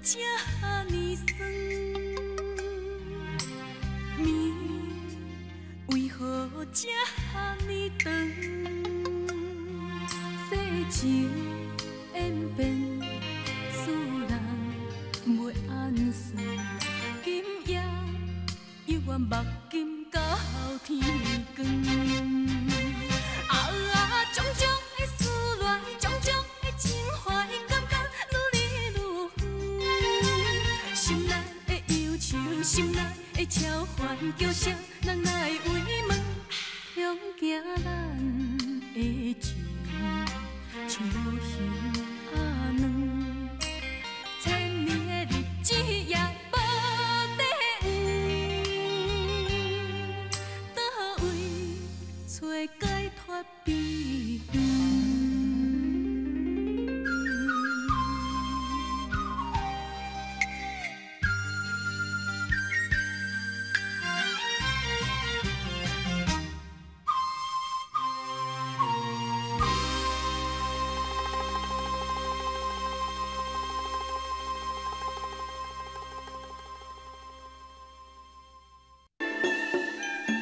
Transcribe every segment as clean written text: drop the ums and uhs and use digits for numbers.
這呢酸？暝為何這呢長？世情演變，使人袂安算。今夜犹原目金到天光。啊，种种的思恋，种种的情怀，感觉愈离愈远。心内的忧愁，心内的超凡，叫啥人来慰问？恐惊咱的情像无形仔软，千年的日子也无底蕴，佗位找解脫秘方？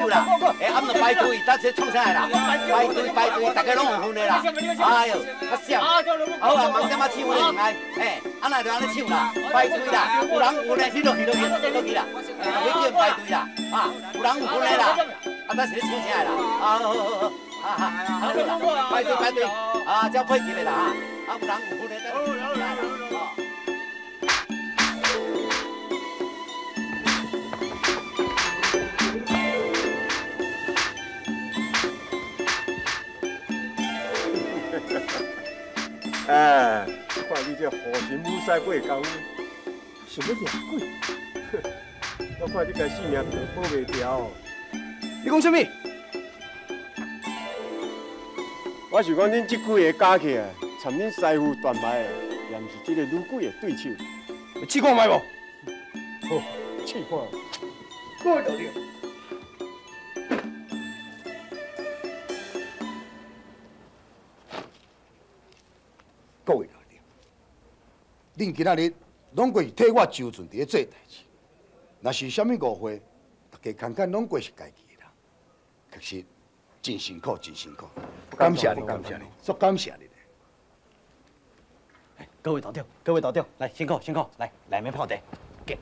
啦，哎，暗就排队，等下创啥啦？排队排队，大家拢有份的啦。哎呦，较闪。好啊，忙点仔抢咧，唔爱。嘿，啊那就按呢抢啦，排队啦，有人有咧，你落去落去落去啦，你叫排队啦，啊，有人有份的啦，啊，咱是咧抢啥的啦？啊，好好好，啊哈，好啦，排队排队，啊，才配合的啦，啊，有人有份的，等下啦，哦。哎，看你这虎神武师过功夫，想欲掠鬼？我看你家性命都保袂牢。你讲啥物？我是讲恁这几个加起来，参恁师父断脉的，也毋是这个女鬼的对手。试看觅无？好，试看。各位道长。各位道长，恁今仔日拢过是替我周全伫咧做代志，若是啥物误会，大家看看拢过是家己的人，确实真辛苦，真辛苦。感谢你，感谢你，足感谢你。各位道长，各位道长，来辛苦辛苦，来内面泡茶，给。道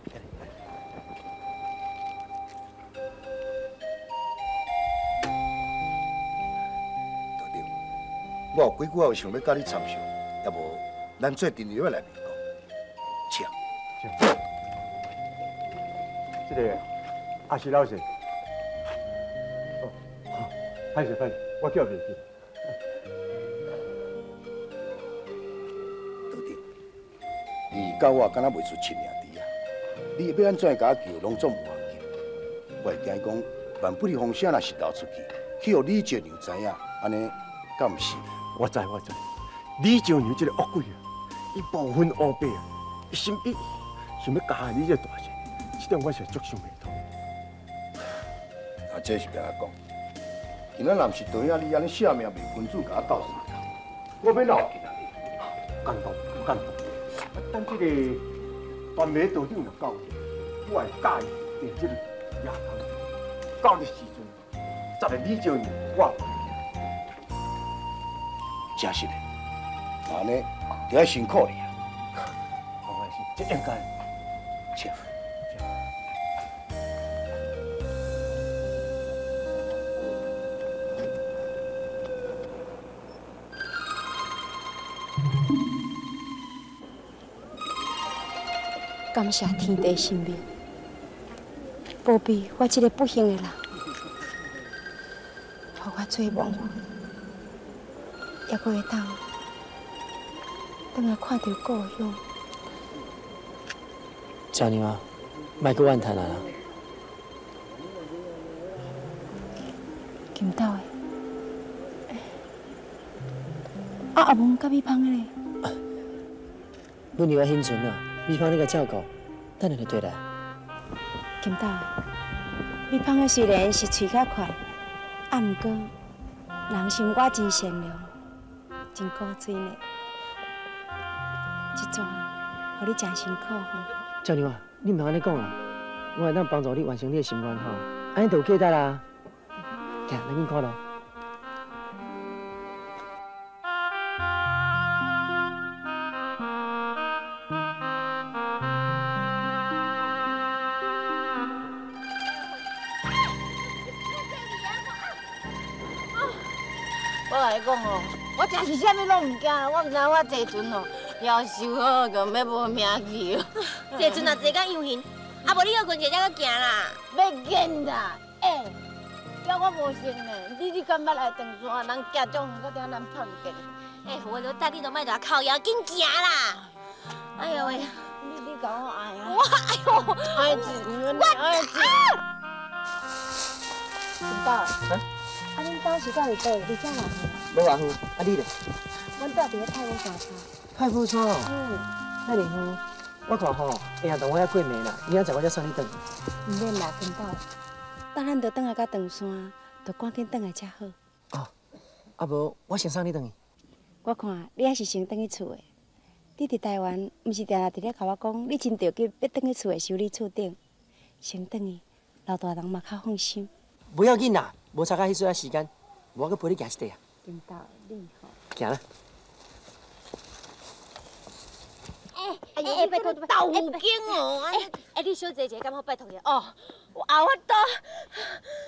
长，我有几句话想欲佮你参详。要无，咱做阵入来内面讲，请。这个阿是老师，哦，歹势歹势，我叫袂记。道长，你佮我敢若袂出亲兄弟啊？你欲按怎共我叫，拢总无要紧。我会惊讲，万不利风声若是流出去，去予李少娘知影，按呢敢毋是？我知我知。李少娘这个恶鬼啊，伊不分黑白啊，一心一意想欲加害你这个大臣，这点我是足想袂通。啊，这是欲按怎讲？今仔若毋是道兄你按呢舍命卖君子，共我斗相共，我欲哪有今仔日？感动，感动。啊，等这个传媒道长若到，我会教伊订这个牙汤。到的时阵，再来李少娘，我会真实的。按呢，就爱辛苦你啊！没关系，这应该。请。感谢天地神明，保庇我这个不幸的人，予我做亡魂，犹阁会当转来看著故乡。这样啊，莫阁怨叹啊啦。金豆的，啊阿文佮美芳咧？阮伫遐兴村啊，美芳你共照顾，等下就转来。金豆，美芳的虽然是喙较快，啊，毋过人心我真善良，真古锥呢。这阵，予予你誠辛苦吼。照娘啊，你毋通按呢講啦，我會當幫助你完成你的心願吼，按呢就有價值啦。行，咱緊看路。我共你講哦，我真是啥物攏毋驚，我毋知我坐船哦，夭壽好，就欲無命去。坐船若坐到洋行，啊無你閣困一下才閣行啦。欲紧啦，欸，叫我無成呢，你敢捌來長山？人行足遠，閣伫咱碰見。欸，我都帶你都莫共靠腰，緊行啦。哎呦喂，你共我愛啊？我哎呦，愛一，我愛一。金豆，啊，恁兜是住佇佗位？離遮偌遠？無偌遠，啊你咧？阮住佇咧太武山下。太武山哦。嗯。遐爾遠，我看吼，下暗頓我遐過暝啦，明仔載我才送你轉去。毋免啦，金豆，等咱著轉來到長山，著趕緊轉來才好。哦，啊無，我先送你轉去。我看你還是先轉去厝的。你佇台灣，毋是定定佇咧共我講，你真著急欲轉去厝的修理厝頂，先轉去，老大人嘛較放心。無要緊啦，無差到彼撮仔時間，無我閣陪你行一塊啊。金豆，你吼。行啦。欸，拜託，豆腐羹哦！欸，你小坐一下，敢好拜託你哦。我後法度，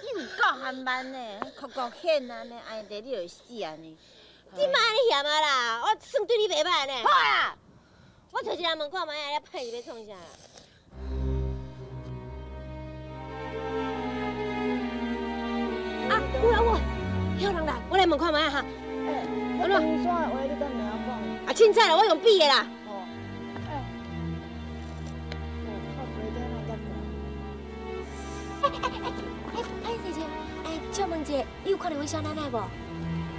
你有夠含慢呢，哭哭顯安呢，哎，你就會死按呢。你莫按呢嫌啊啦，我算對你袂歹呢。好啦，我找一个人問看覓啊，你歹是欲創啥？啊，有啦有，有人來，我來問看覓啊哈。欸，長山的話你敢袂曉講？啊，凊彩啦，我用比的啦。哎，姐姐，哎，借問一下，你有看著阮少奶奶無？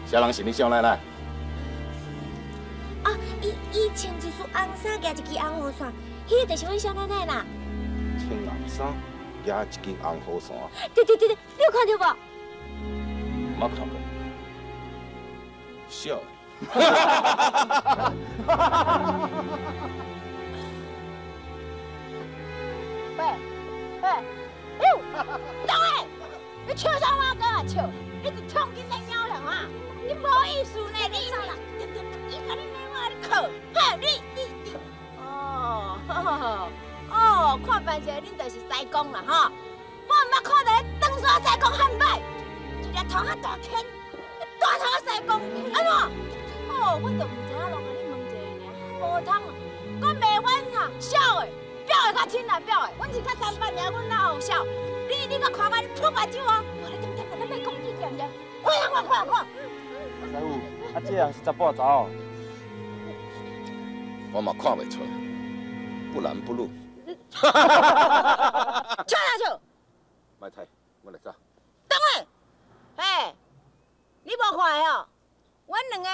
啥人是你少奶奶？啊，伊穿一束紅衫，舉一支紅雨傘，彼個就是阮少奶奶啦。穿紅衫，舉一支紅雨傘。對對對對，你有看著無？毋捌看過。笑。喂喂，哟，等下，你笑啥我阁啊笑？你是创囡仔鸟了啊？你无意思呢？你走啦！伊共你骂我，你哭，嘿，你，哦，哦，看扮相恁就是师公啦吼！我毋捌看著彼长山师公遐歹，一个头较大坑，大头师公按怎？哦，阮就毋知影，拢共你问一下尔，无通，阁骂阮哈痟的，表的较亲啦，表的，阮是较三八尔，阮哪有痟？你阁看我，你吐目睭哦！我来点点，咱莫讲这点点，看看看看。师傅，啊，这人是查甫查某？我嘛看袂出来，不男不女。笑啥笑？莫猜，我来走。等下，嘿，你无看哦？阮兩个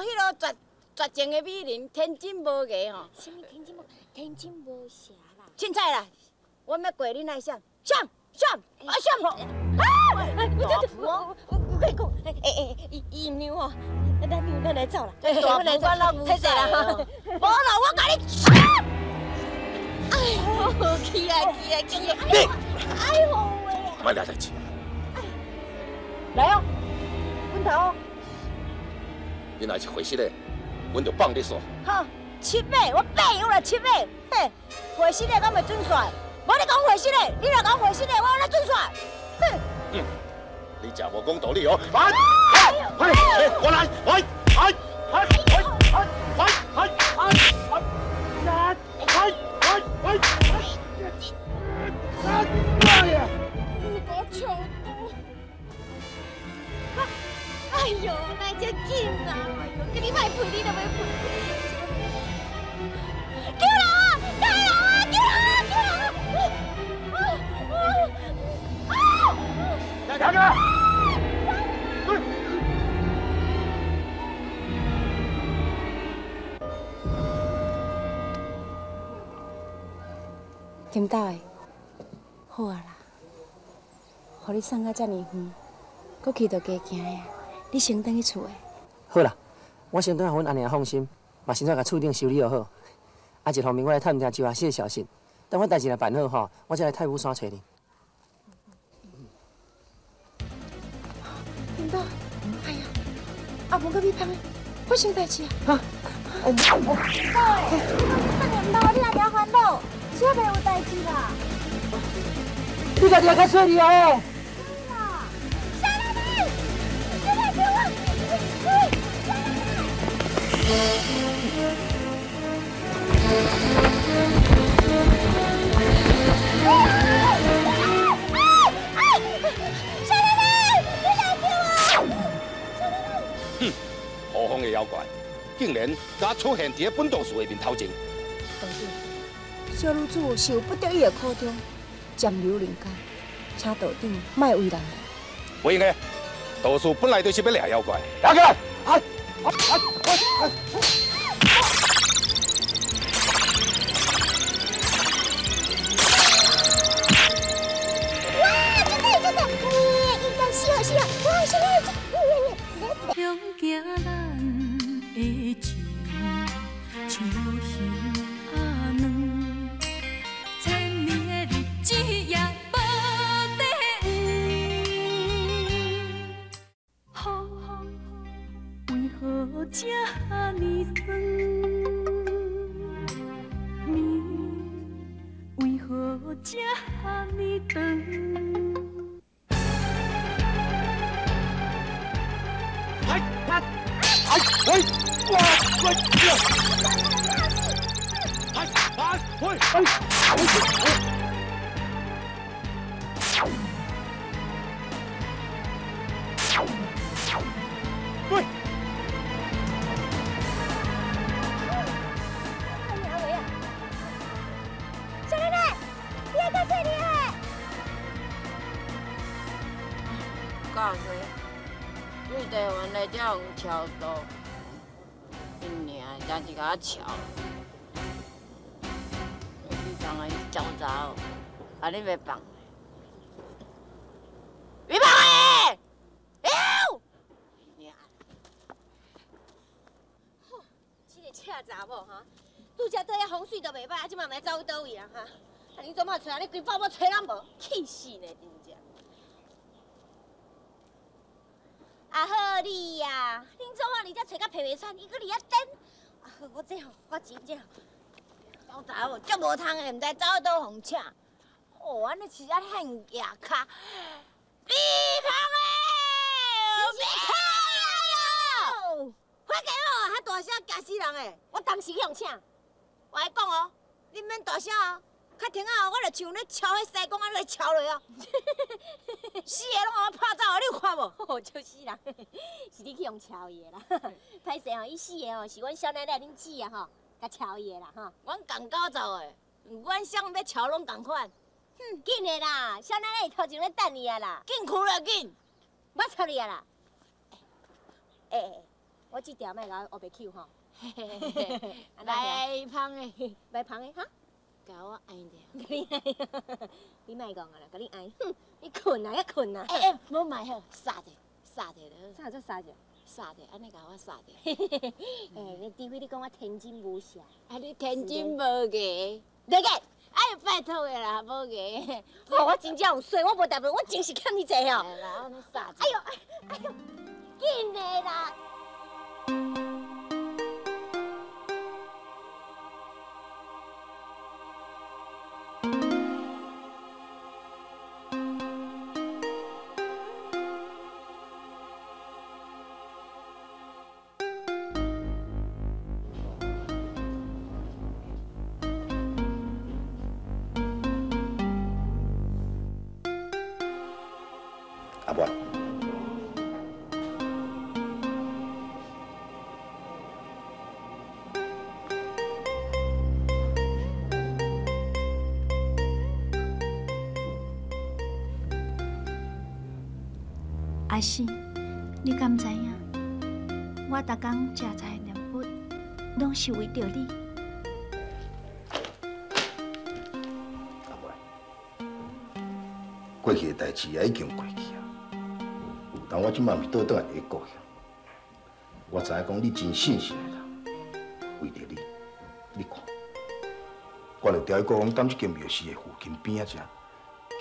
彼个绝情的美人，天真無牙吼。啥物天真無？天真無邪啦。凊彩啦，我欲過恁愛啥？啥？啥？啊啥吼？啊！我跟你講，欸，伊毋讓吼，咱來走啦，咱來走啦，太濟啦，無啦，我共你。哎呦，起來起來起來！哎呦喂！莫掠代誌。來哦，阮頭哦。你若是回失的，阮就放你煞。好，七八，我八有啦，七八，嘿，回失的敢袂准煞？无你讲回失的，你若讲回失的，我来准煞。哼。嗯，你真无讲道理哦！来，来，我来，来，来，来，来，来，来，来，来，来，来，来，来！你给我笑哎呦，哪这紧啊！哎呦，叫你莫陪，你都欲陪。救人啊！救人啊！救人啊！救人啊！啊！来，大哥！金豆的，好啊啦，予你送到遮尔远，阁去著加行的，你先转去厝的。好啦，我先转予阮阿娘放心，嘛先转共厝顶修理好。按啊，一方面我來探聽周阿四的消息，等我代誌若辦好吼，我才來太武山揣你。領導，哎呀，阿文佮米芳發生代誌啊！哈？領導，你講你若遐煩惱，這袂有代誌啦。你家己也較細膩啊！小奶奶，你來救我！小奶奶。小奶奶，你来救我！哼，何方的妖怪，竟然敢出现伫本道士的面头前！道长，小女子是有不得已的苦衷，暂留人间，请道长莫为难。袂用的，道士本来就是欲掠妖怪。拿起来！哎哎哎哎！向行咱的情，像无形仔软，千年的日子也无底圆。风为何这呢酸？暝为何这呢长？哎喂，哇喂呀！哎哎喂哎！对。阿伟啊，小奶奶，你爱较细腻的。教训，对台湾来遮用超度。真是共我撨，你放的招查某，啊你欲放？你放的？哟！吼，这个赤查某哈，拄才对遐风水都袂歹，啊这马毋知走去佗位啊哈？啊你做嘛揣啊？你规包包揣拢无，气死呢真正。阿好你呀，恁祖母伫遮揣甲皮皮喘，伊阁伫遐等。啊好，我这吼，我钱这吼，走查某足无通的，毋知走去佗予请。哦，按呢是按现举跤，米芳的，米芳哟！发给我，遐大声惊死人的，我当时去予请。我来讲哦，你免大声哦，较停仔哦，我就像咧敲彼西公按呢敲落哦。四个拢予我拍走啊！你有看无？哦，笑死人！是你去予敲伊的啦。歹势吼，伊四个吼是阮小奶奶恁姊啊吼，共敲伊的啦吼。阮共狗走的，阮啥欲敲拢仝款。哼，紧的啦，小奶奶伊头前咧等你啊啦。紧去啦，紧！我插你啊啦。欸，我这条莫共我乌白抾吼。来芳的，来芳的哈。共我爱著。共你爱，你莫讲啊啦，共你爱，哼，你困啊，遐困啊。欸欸，无买好，杀者，杀者就好。啥做杀者？杀者，按呢共我杀者。欸，你除非你讲我天真无邪。啊，你天真无牙。对个。哎，拜托的啦，无牙。哦，我真正有衰，我无代志，我真是欠你济哦。来，我杀。哎呦，哎呦，紧的啦。阿伯，阿四，你敢知影？我逐工食菜念佛，拢是为著你。阿伯，过去的代志也已经过去啊。但我这摆毋是倒转来你故乡，我知影讲你真信心的人，为著你，你看，我就调伊讲，踮这间庙寺的附近边仔遮，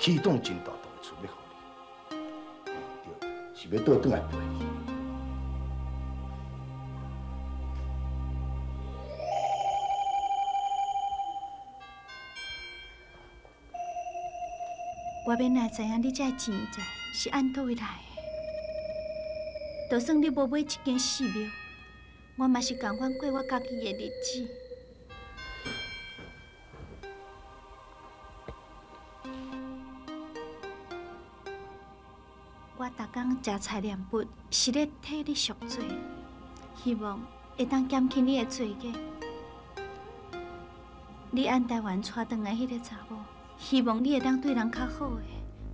起栋真大栋的厝欲予你，对，是欲倒转来陪你。我欲来知影你这钱财是按佗位来的，就算你无买一间寺庙，我嘛是甘愿过我家己的日子。我逐工食菜念佛，是咧替你赎罪，希望会当减轻你的罪过。你按台湾娶转来彼个查某，希望你会当对人较好的，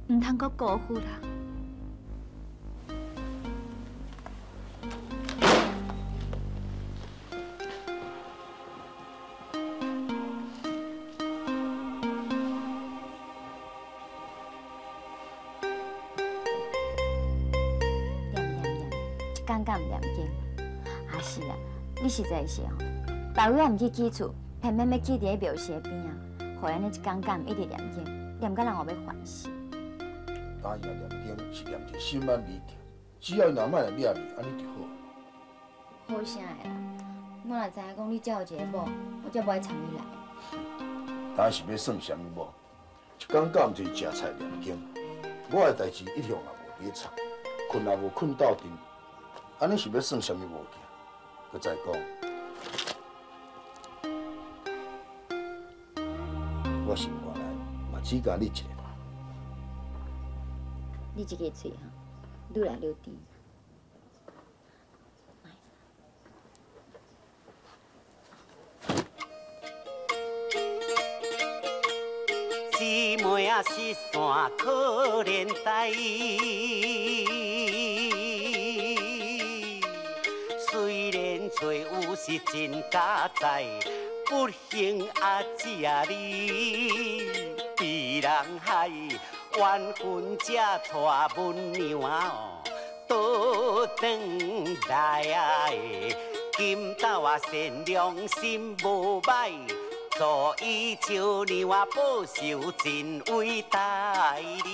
毋通阁辜负人。念念念，一工敢毋念经？啊是啊，你实在是哦，别位也毋去起厝，偏偏欲起伫咧庙寺边啊，予安呢一工敢毋一直念经，念甲人后欲烦死。当伊念经是念一个心安理得，只要伊若莫来掠你，按呢就好。好啥的啦？我若知影讲你才有一个某，我才无爱参你来。当是欲算啥物某？一工敢毋就是食菜念经，我的代志一向也无伫咧插，睏也无睏斗阵，按呢是欲算啥物某囝？阁再讲，我心肝内嘛只共你一个人。你这个喙吼，愈来愈甜。姊妹啊，失散可怜代。虽然找有是真佳哉，不幸啊，这你被人害，冤魂才带阮娘哦倒转来啊！金豆啊，善良心无歹，所以笑娘啊报仇真伟大哩。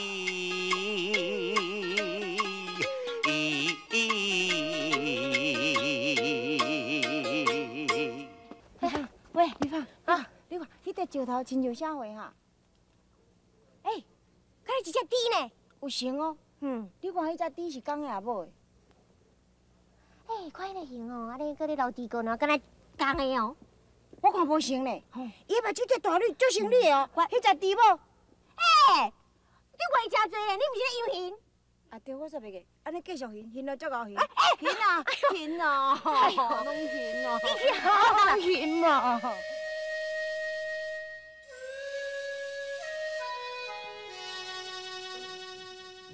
喂，你看啊，你看，彼个石头亲像啥货哈？欸，敢是一只猪呢？有成哦。嗯。你看彼只猪是公的抑母的？欸，看彼个形哦，按呢阁咧流猪骨，敢若公的哦。我看无成呢。伊目睭这大蕊足成你的哦。彼只猪某。欸，你话诚济咧，你毋是咧养鱼？啊对，我煞袂记，按呢继续还，还了足够还，还啊，还啊，拢还哦，拢还嘛。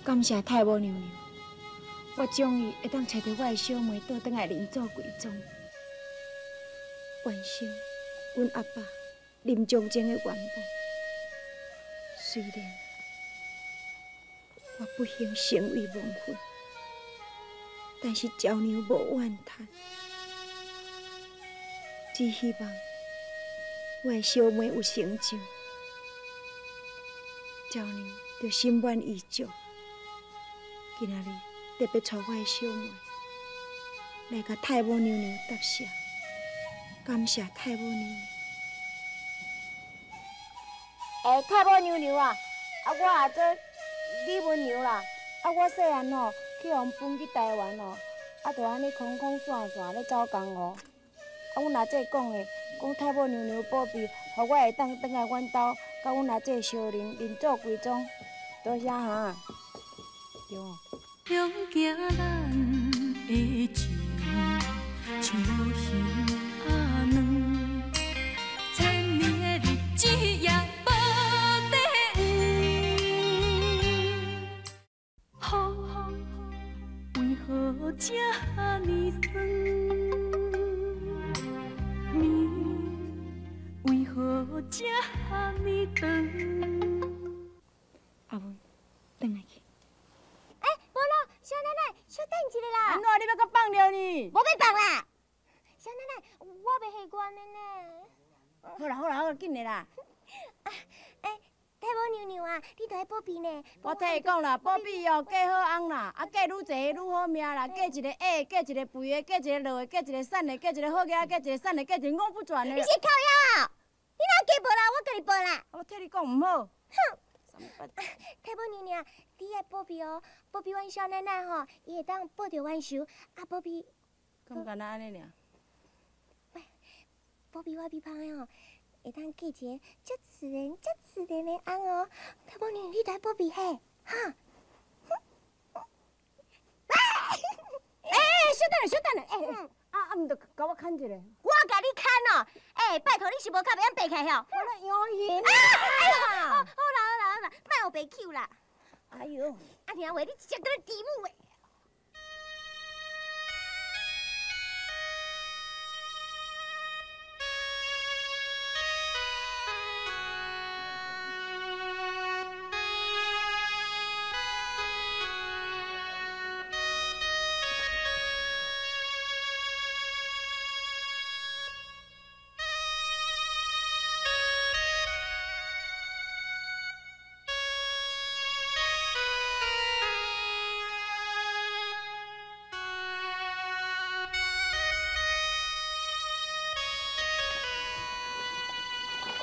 感谢太母娘娘，我终于会当揣著我的小妹倒转来认祖归宗，完成阮阿爸临终前的愿望。虽然我不幸成为亡魂，但是娇娘无怨叹，只希望我的小妹有成就，娇娘就心满意足。今仔日特别带我的小妹来共太母娘娘答谢，感谢太母娘娘。欸，太母娘娘啊，啊我也做李文娘啦，啊我细汉吼去予人分去台湾吼，啊就按呢空空散散咧走江湖。啊，阮阿姐讲的，讲太母娘娘保庇，予我会当转来阮兜，佮阮阿姐相认，认祖归宗。多谢哈。对哦。向行咱的情，像鱼仔卵，千年的日子也无底圆。雨为何这呢酸？暝为何这呢长？阿文，转来去。小奶奶，小等一下啦！按怎你欲阁放尿呢？无欲放啦！小奶奶，我袂习惯的呢。好啦好啦好，紧的啦。哎，太母娘娘啊，你著爱保庇呢。我替伊讲啦，保庇哦，嫁好翁啦，啊嫁愈济愈好命啦，嫁一个矮，嫁一个肥的，嫁一个老的，嫁一个瘦的，嫁一个好额，嫁一个瘦的，嫁一个五不全的。你是靠腰啊？你哪嫁无啦？我共你报啦。我替你讲毋好。哼！太母娘娘，你爱保庇哦，保庇阮少奶奶吼，伊会当报著冤仇，啊保庇。敢干焦按呢尔？喂，保庇我美芳的吼，会当嫁一个足自然、足自然的翁哦。太母娘娘，你著爱保庇嘿，哈。欸，小等下，小等下，欸，啊，毋著共我牵一个。我共你牵哦，欸，拜托你是无较袂晓爬起来吼。我咧养鱼。啊，哎呦，好啦好啦好啦，莫予白抾啦。哎呦，阿听话，你直接跟咧猪母的。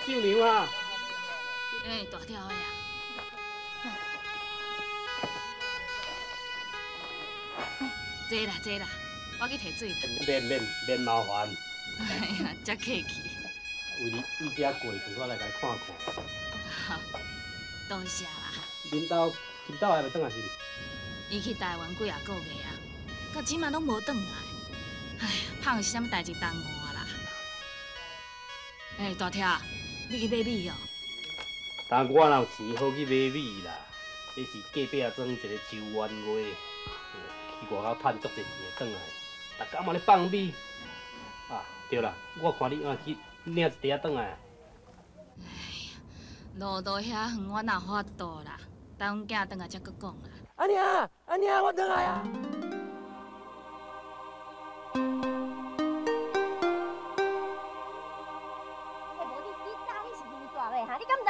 舅娘啊！欸，大条的啊！坐啦坐啦，我去提水啦。免免免麻烦。哎呀，遮客气。为你为遮过去，我来共你看看。多谢啦。恁兜金豆还袂转来是毋？伊去台湾几仔个月啊，到这马拢无转来。哎呀，碰是啥物代志耽误啦？欸，大条。你去买米哦？当我哪有钱好去买米啦？这是隔壁庄一个周元月，去外口趁足济钱的转来，逐工嘛咧放米。啊，对啦，我看你按去领一袋仔转来。哎呀，路途遐远，我哪有法度啦？等阮囝转来才阁讲啦。阿娘，阿娘，我转来啊！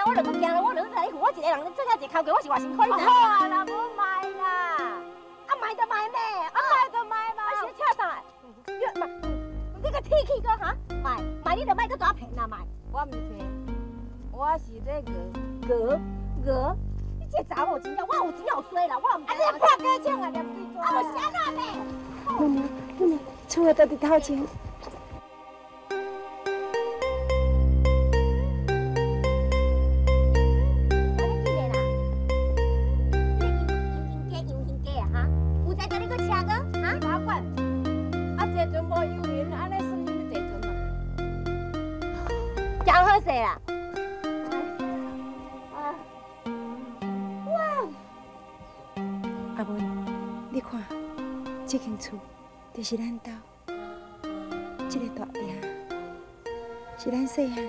我就阁行了，我就阁来，我一个人做遐济工课，我是偌辛苦，你知影？好啊啦，无卖啦，啊卖就卖咩？啊卖就卖嘛，啊是咧笑啥？你卖，你阁铁齿阁哈？卖卖你就莫阁大骗啦卖。我毋是骗，我是咧熬熬熬。你这查某真正，我有真有衰啦，我毋知。啊你破鸡枪啊，念水啊，无是按怎咩？娘娘，娘娘，厝的都伫头前。就是咱兜，这个大厅是咱细汉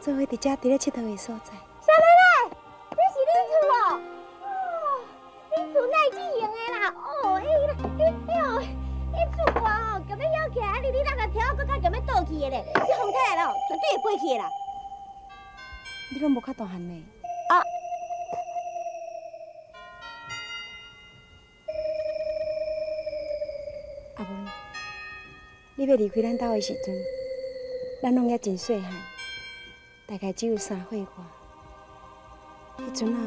做伙伫遮伫咧𨑨迌的所在。小奶奶，这是恁厝哦？哦，恁厝哪会这样的啦？哦，哎，你哦，迄厝外哦，夹要翘起来，你那个条阁较夹要倒去的咧，这风太来了，绝对会飞去的啦。你拢无较大汉呢？啊！阿文，你欲离开咱兜的时阵，咱拢犹真细汉，大概只有3岁外。彼阵啊，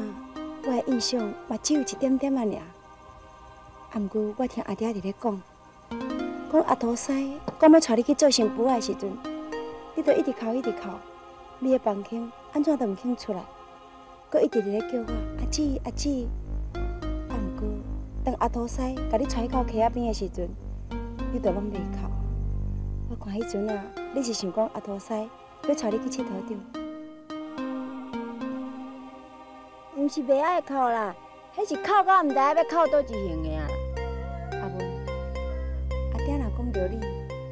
我的印象嘛只有一点点仔尔。啊，毋过我听阿爹伫咧讲，讲阿土师讲欲带你去做新妇的时阵，你就一直哭一直哭，你的房间按怎都毋肯出来，阁一直伫咧叫我阿姊阿姊。啊，毋过当阿土师共你带到溪仔边的时阵，你就拢袂哭。我看彼阵啊，你是想讲阿土师欲带你去𨑨迌著？毋是袂爱哭啦，彼是哭到毋知影欲哭佗一行的啊。阿文，阿爹若讲著你，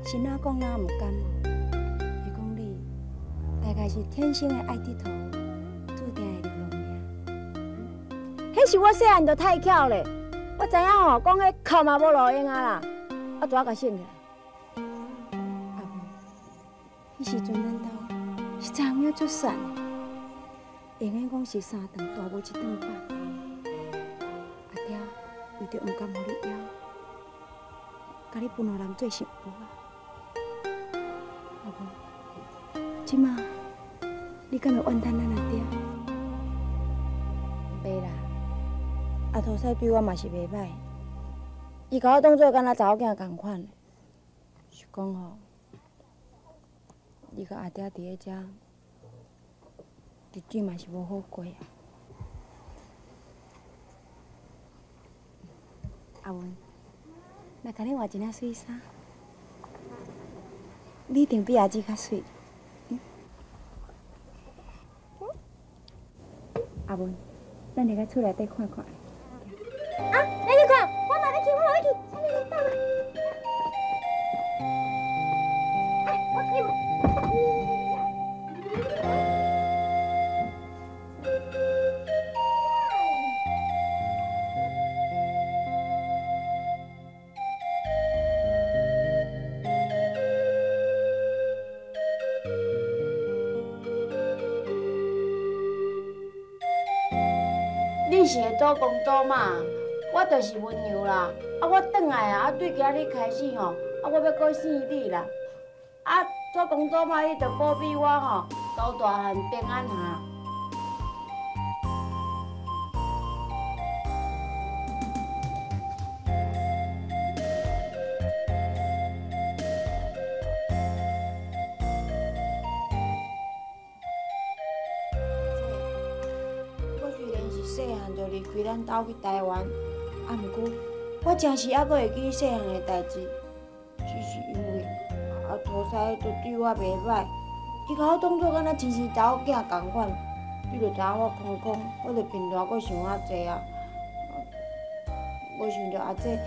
是哪讲哪毋甘哦。伊讲你大概是天生的爱𨑨迌，注定会流浪命。彼是我细汉就太巧咧，我知影吼，讲彼哭嘛无路用啊啦，我怎共醒起来？阿文，彼时阵咱兜实在有影足散的，会用讲是三顿大无一顿饱。阿爹为著毋甘予你枵，共你分予人做媳妇啊。阿文，这马你敢会怨叹咱阿爹？袂啦，阿土师对我嘛是袂歹，伊共我当做敢若查某囝仝款。是讲吼，你佮阿爹伫咧遮，日子嘛是无好过啊。阿文，来共你换一领水衫，你一定比阿姊较媠。阿文，咱入去厝内底看看。啊，来去看，我嘛欲去，我嘛欲去，啥物人到啦？哎，我去。你是会祖公祖妈，我就是温柔啦。啊，我转来啊，对今日开始吼，啊，我欲阁生你啦。啊，祖公祖妈，你著保庇我吼，到大汉平安哈。离开咱兜去台湾，啊，毋过我真是犹阁会记细汉的代志，只是因为阿土师都对我袂歹，伊共我当做敢若亲生查某囝仝款，你就知影我空空，我就贫惰阁想较济啊。无想著阿姐，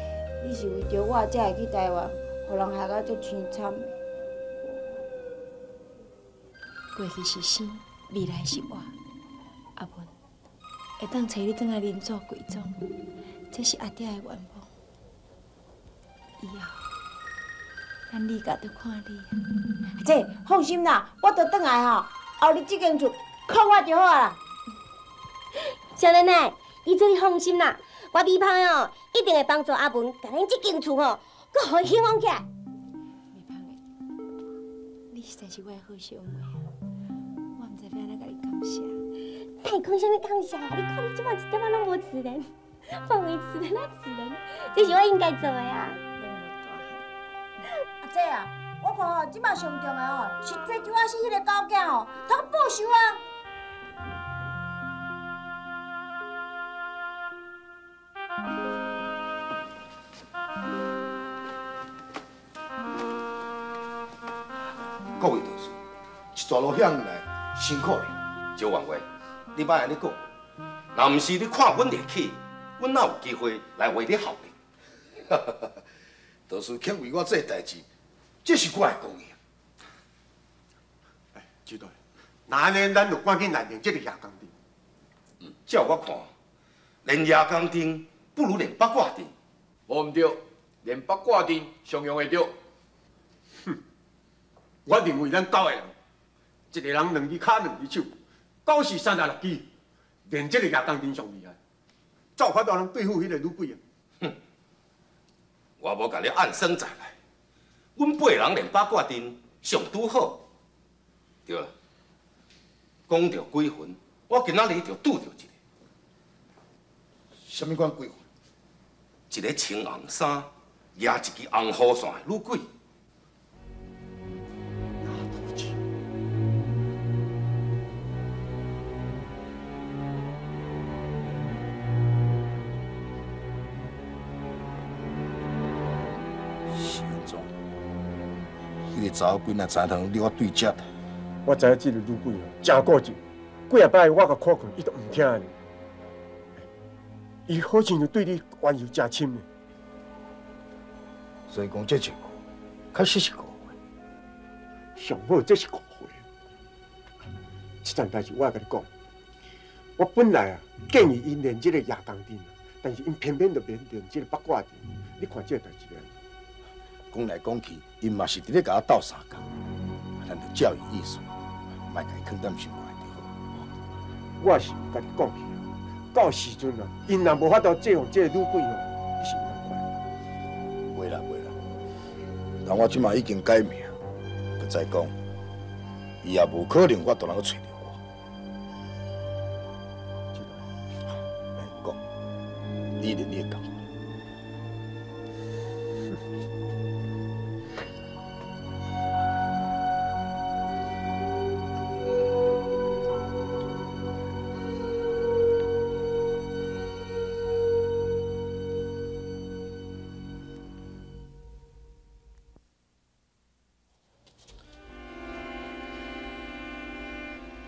你是为著我才会去台湾，予人害甲足凄惨的。过去是生，未来是活，阿文。会当揣你转来认祖归宗，这是阿爹的愿望。以后，咱李家就看你。阿姐，放心啦，我就转来吼，后日这间厝靠我就好啊啦。少奶奶，你做你放心啦，我美芳哦，一定会帮助阿文，共恁这间厝吼，阁予伊兴旺起来。美芳的，你实在是我的好小妹啊，我毋知欲按怎共你感谢。莫讲啥物感谢啊！你看你这摆一点仔拢无自然，放话自然啊自然，这是我应该做的啊。阿姐啊，我看吼，这摆上重要吼，是济州仔是彼个狗囝吼，通报仇啊！各位同事，一大路向来辛苦了，赵员外。你莫按呢讲，若毋是你看阮会起，阮哪有机会来为你效力？道士肯为我做代志，这是我的功业。哎，朱大，那按呢，咱就赶紧来练这个夜工阵。照我看，练夜工阵不如练八卦阵。无毋对，练八卦阵上用会著。哼，我认为咱九个人，一个人两只跤，两只手。九是36支，练这个夜工阵上厉害，才有法度通对付彼个女鬼啊！哼，我无共你按算在内，阮八人练八卦阵上拄好。对啦，讲著鬼魂，我今仔日就拄著一个。啥物款鬼魂？一个穿红衫、举一支红雨伞的女鬼。查某鬼若知影你我对接，我知影这个女鬼哦，真固执，几啊摆我共苦劝，伊都毋听呢。伊好像就对你怨尤真深呢。所以讲这一个，确实是误会。上好这是误会。这件代志我会共你讲，我本来啊建议𪜶练这个夜工阵，但是𪜶偏偏就袂练这个八卦阵。你看这个代志咧。讲来讲去，𪜶嘛是伫咧共我斗相共，咱就照伊意思。莫共伊囥踮心肝就好。我是有共你讲起，到时阵啊，𪜶若无法度制服这个女鬼吼，你是毋通怪。袂啦袂啦，但我这马已经改名，阁再讲，伊也无可能法度通阁揣著我。来讲，你连你的感觉。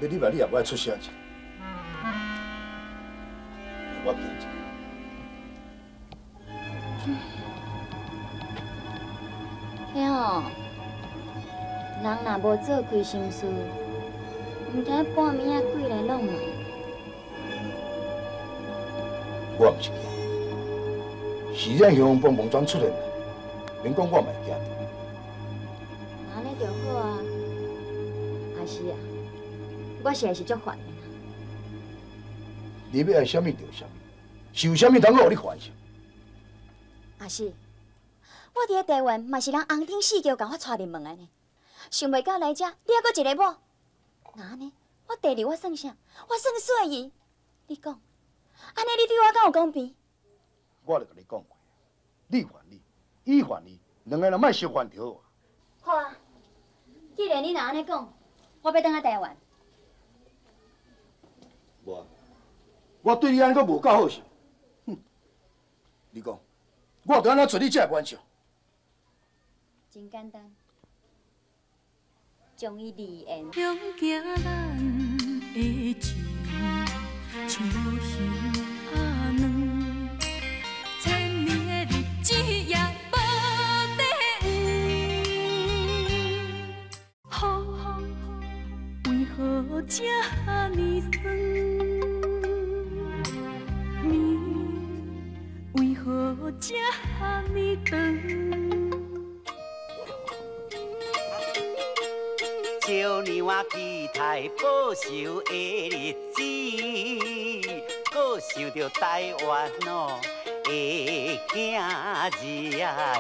你嘛，你也无爱出声一下，我惊一下。嘿吼，人若无做亏心事，毋知半暝仔鬼来弄嘛。我毋是惊，是咱雄蹦蹦全出现啦，免讲我嘛会惊著。按呢就好啊，也是啊。我实在是足烦的啦。你欲爱啥物就啥物，是有啥物通阁予你烦是？阿是，我伫咧台湾嘛是人红顶四轿共我带入门的呢，想袂到来遮你犹阁一个某，那按呢，我第二我算啥？我算细姨。你讲，按呢你对我敢有公平？我就共你讲过，你烦你，伊烦伊，两个人莫相烦就好。好啊，既然你若按呢讲，我欲转来台湾。无，我对你按呢阁无够好是？哼，你讲，我著按怎做你才会满足？真简单，将伊离缘。向行咱的情，像鱼仔卵，千年的日子也无底黄。雨为何这呢酸？暝为何这呢长？少年我期待报仇的日子，阁想著台湾哦的囝儿啊，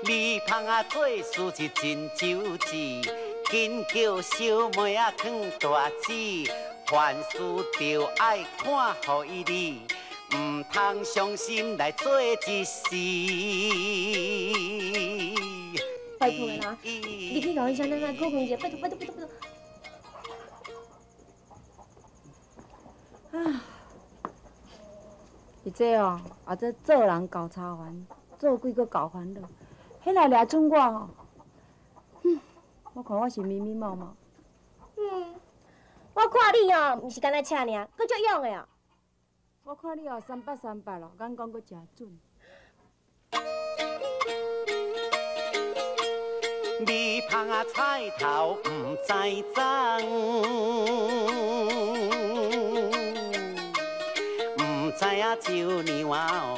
米香啊做事是真周至，紧叫小妹仔囥大姊，凡事著爱看予伊理，毋通伤心来做一时。拜托的啦，你去共阮小奶奶讲一下，拜托拜托拜托拜托。啊，伊这哦，啊这做人够差烦，做鬼阁够烦恼，彼若掠准我吼，哼，我看我是咪咪毛毛。嗯，我看你哦，毋是干焦赤尔，阁足勇的哦。我看你哦，三八三八咯，眼光阁诚准。米香啊，菜头毋知脏，毋知影酒娘哦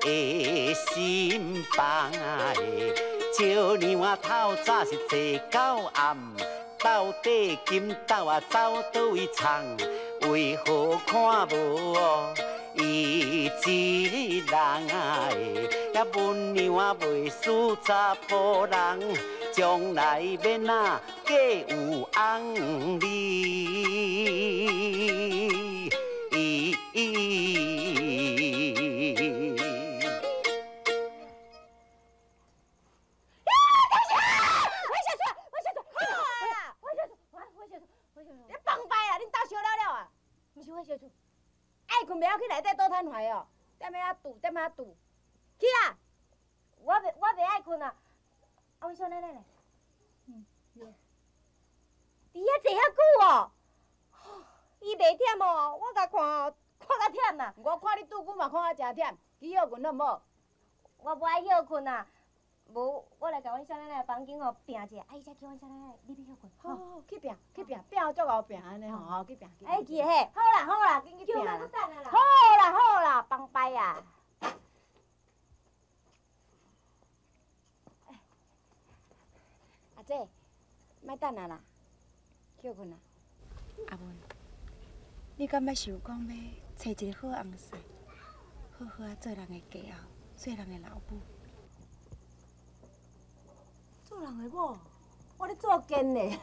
的心房的，酒娘透早是坐到暗，到底金豆啊走佗位藏？为何看无哦？伊一人啊的，遐文娘啊袂输查埔人。将来欲哪嫁有翁哩？你放败啊！恁兜烧了了啊？毋是我烧厝，爱困袂晓去内底倒摊怀哦，踮遐拄，踮遐拄，去啊！我袂爱困啊！啊，阮少奶奶咧？嗯，伫遐坐遐久哦，伊袂忝哦，我共看哦，看甲忝啊！我看你拄久嘛看甲诚忝，去歇困好毋好？我无爱歇困啊，无我来共阮少奶奶房间哦拚一下，啊伊才去阮少奶奶你欲歇困。好，去拚，去拚，拚足𠢕拚按呢吼，去拚。哎去嘿，好啦好啦，紧去拚啦。好啦好啦，放败啊！阿姐，莫等啊啦，歇困啦。阿文，你敢捌想讲欲揣一个好翁婿，好好仔做人的家后，做人的老母？做人的某，我咧做见咧，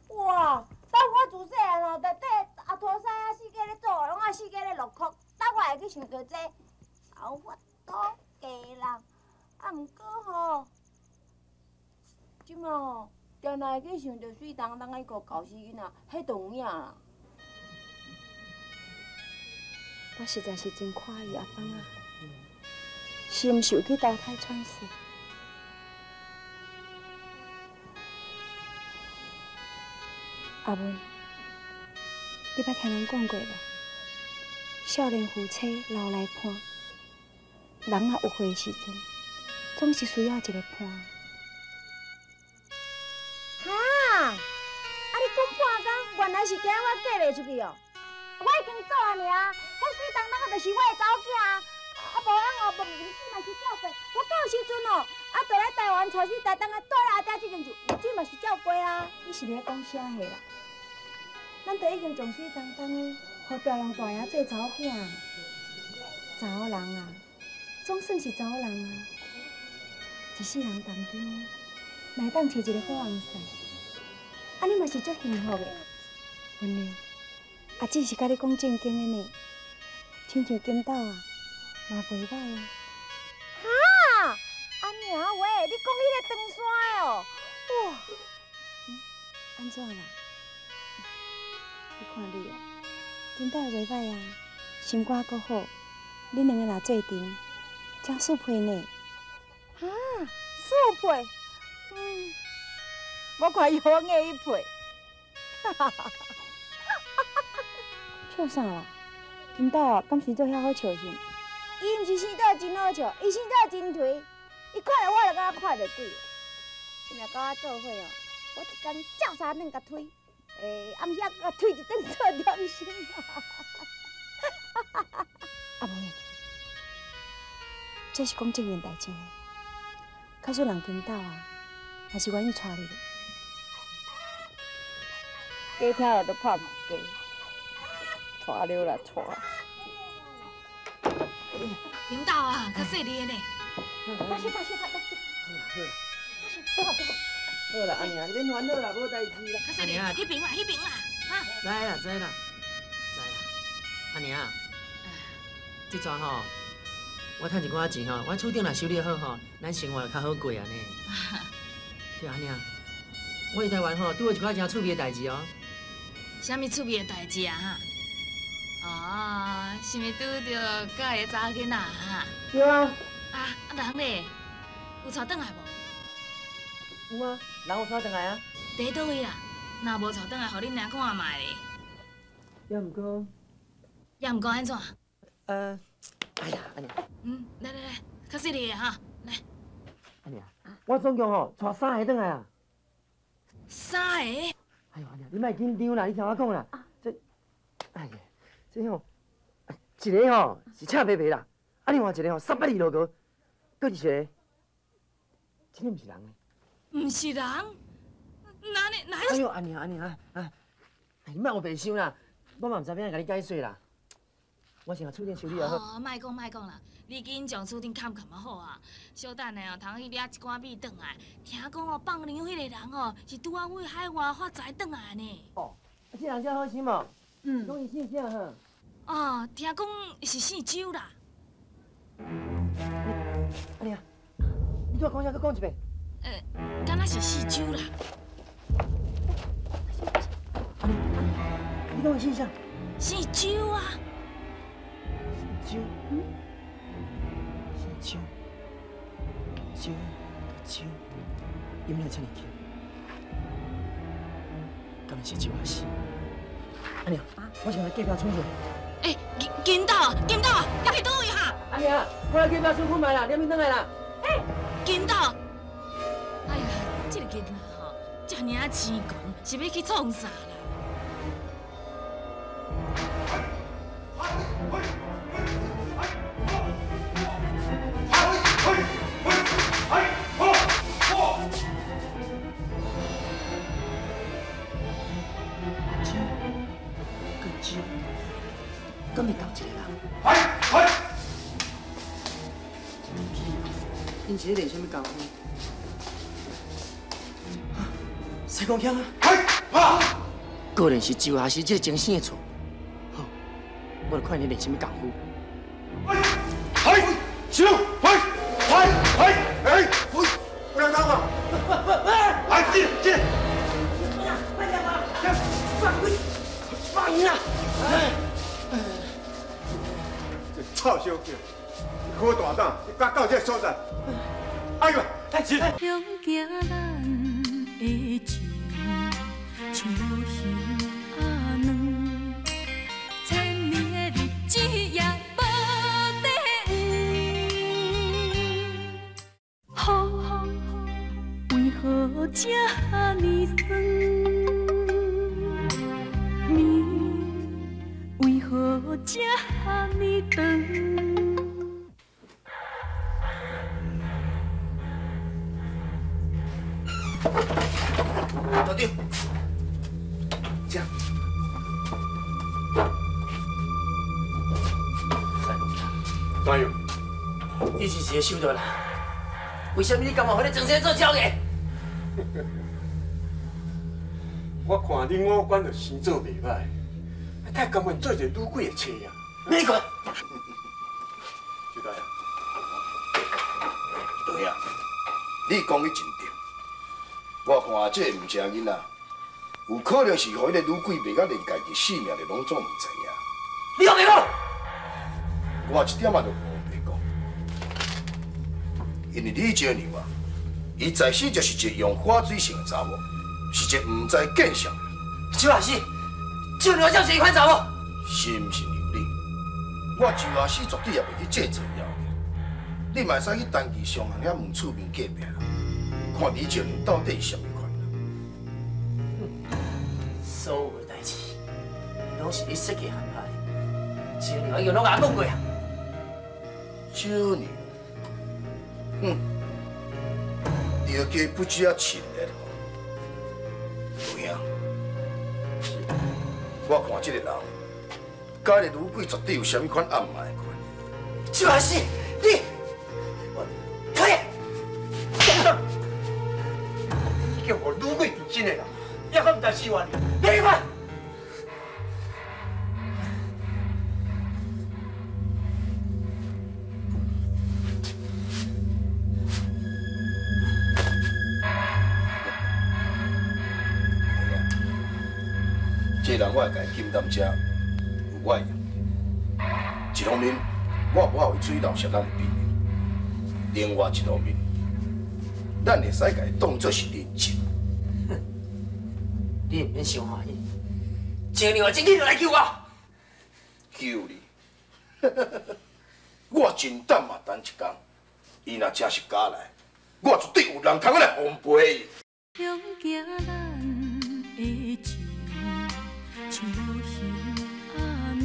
哇！当我自细汉哦，就缀阿陀师啊四界咧做，拢爱四界咧落哭，当我会去想著这，有法度嫁人，啊，毋过吼，这马吼，定定会去想著水东东彼个厚死囡仔，彼就有影啦。我实在是真看伊阿芳啊，是毋是有去投胎转世？阿文，你捌听人讲过无？少年夫妻老来伴，人若有岁时阵，总是需要一个伴。哈！啊，你讲半工，原来是惊我嫁袂出去哦？我已经做啊尔，彼水东东啊，就是我的查某囝啊！啊，无按哦，无日子嘛是照过。我到时阵哦，啊，就来台湾娶水台东啊，住咧阿爹这间厝，日子嘛是照过啊。你是咧讲啥话啦？咱都已经将水东东的，予朝阳大爷做查某囝。查某人啊，总算是查某人啊。一世人当中，若会当揣一个好翁婿，按呢嘛是足幸福的。文娘，阿姊是佮你讲正经的呢，亲像金豆啊，嘛袂歹啊。哈！阿娘喂，你讲彼个长山的哦，哇！按怎啦？你看你哦，金豆会袂歹啊，心肝阁好，恁两个若做阵，真速配呢。哈，速配？嗯，我看伊好硬伊配。哈哈哈！笑啥啦？金豆啊，敢生做遐好笑是？伊毋是生做真好笑，伊生做真颓。伊看著我就敢若看著鬼。今日佮我做伙哦，我一工照三顿共推。欸，暗时仔共推一顿做点心。阿文，这是讲正经代志呢。假使人金豆啊，若是愿意娶你咧，加听了都拍唔过，娶了啦娶。金豆啊，较细腻的呢。大声大声大声！好啦，好啦，阿娘，你免烦恼啦，无代志啦。较细腻，彼边啦，彼边啦，哈。知啦，知啦，知啦。阿娘，这阵吼，我趁一寡钱吼，阮厝顶若修理好吼，咱生活就较好过啊呢。对阿娘，我伫台湾吼，拄著一寡真趣味的代志哦。啥物趣味的代志啊？哈？哦，是毋是拄著佮个查某囡仔哈？对啊。啊啊，人咧，有带转来无？有啊，人有带转来啊。伫佗位啦？若无带转来，予恁娘看觅咧。也毋过。也毋过按怎？哎呀，阿娘。嗯，来来来，较细腻的哈，来。阿娘，我总共吼带三个转来啊。三个？哎呦，阿娘，你莫紧张啦，你听我讲啦。这，哎呀，这吼，一个吼是赤白白啦，啊另外一个吼三百二落高，阁一个，真的毋是人呢。毋是人？哪里哪？哎呦，阿娘阿娘啊，你莫乌白想啦，我嘛毋知欲按怎共你解释啦。我先共厝顶修理好。哦，莫讲莫讲啦，你紧将厝顶崁崁仔好啊。小等下哦，通去掠一寡米转来。听讲哦，放粮彼个人哦，是拄仔为海外发财转来呢。哦，啊，这人遮好心哦。嗯。讲伊姓啥哈？哦，听讲是姓周啦。阿娘，你拄仔讲啥？阁讲一遍。敢若是姓周啦。阿娘，你讲伊姓啥？姓周啊。周，姓周，周，周，音哪会遮尔轻？敢若是周阿四？阿娘，我先来隔壁厝者。欸，金豆，金豆，你去佗位哈？阿娘，我来隔壁厝看觅啦，你免转来啦。欸，金豆，哎呀，这个囡仔吼，遮尔仔痴狂，是欲去创啥啦？周。𪜶是咧练啥物功夫？西宫强啊！果然是周下是这个精神的错。好，我来看你练啥物功夫。嗨，手，嗨，嗨，嗨，哎，有人打我！来，进，进。放赢啦！这臭小子，你好大胆，你敢到这个所在？哎呦，向行咱的情，像鱼仔卵，千年的日子也无底黄。风为何这呢酸？暝为何这呢长？道长，这。怎样？你是一个修道人，为什么你甘愿予你庄生做交易？我看恁五官就生做袂歹，太甘愿做一个女鬼的妻啊！你管。周大爷，对啊，你讲得真对。我看这个毋正囡仔，有可能是予彼个女鬼卖到连家己性命都拢总毋知影。你讲袂讲？我一点仔都无白讲，因为李少娘啊，伊在世就是一个用火水性的查某，是一个毋知见识的人。周阿四，少娘才是彼款查某。是毋是由你？我周阿四绝对也袂去制造谣言。你嘛会使去陈记商行遐问厝边隔壁人，看李少娘到底是啥物款人。所有的代志，拢是你设计安排的。少娘已经拢共我讲过啊。少娘，哼，着家不知啊亲热吼。有影，我看这个人，佮这个女鬼绝对有啥物款暗埋的关系。周阿四，你，我，可以。已经予女鬼定身的啦，抑阁毋知死活？你管。这个人我会共伊金担遮有我的用。一方面，我无法为水流泄咱的秘密；另外一方面，咱会使共伊当作是人质。你毋免伤欢喜，少娘真紧就来救我。救你？我真等嘛等一工，伊若真是敢来，我绝对有人通来防备伊。向行咱的情，像鱼仔卵，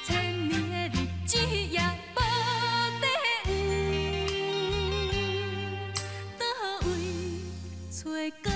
千年的日子也无底黄。倒位找光？